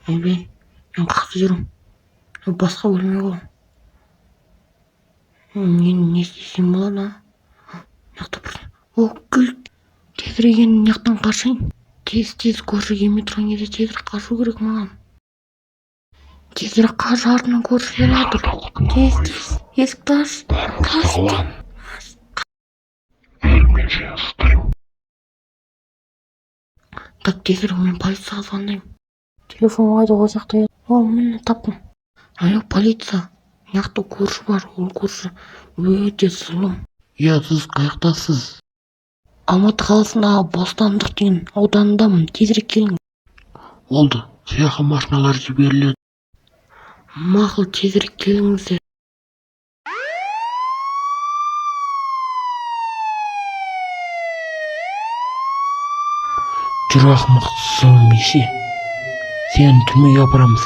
Ойбай, мен қаяқта жүрмін? Басқа бөлме ғой. Мен не істесем болады, а? Мына жақта бір, о, кілт. Тезірек енді мына жақтан қашайын. Тез, тез, көрші келмей тұрған кезде тезірек қашу керек маған. Тезірек қаш, артынан көрші келе жатыр. Тез, тез, есікті аш. Бәрін Қаш. салам. Өлгенше ұстаймын. Так, тезірек мен полицияға звондаймын. Телефон қайда, ол жақта еді. О, міне, таптым. Алло, полиция. Мына жақта көрші бар, ол көрші өте зұлым. Иә, сіз қаяқтасыз? Алматы қаласындағы Бостандық деген ауданындамын, тезірек келіңіз. Болды, сыйақы машиналар жіберіледі. Мақұл, тезірек келіңіздер. Жүр, ақымақ, зұлым есе. Сені түрмеге апарамыз.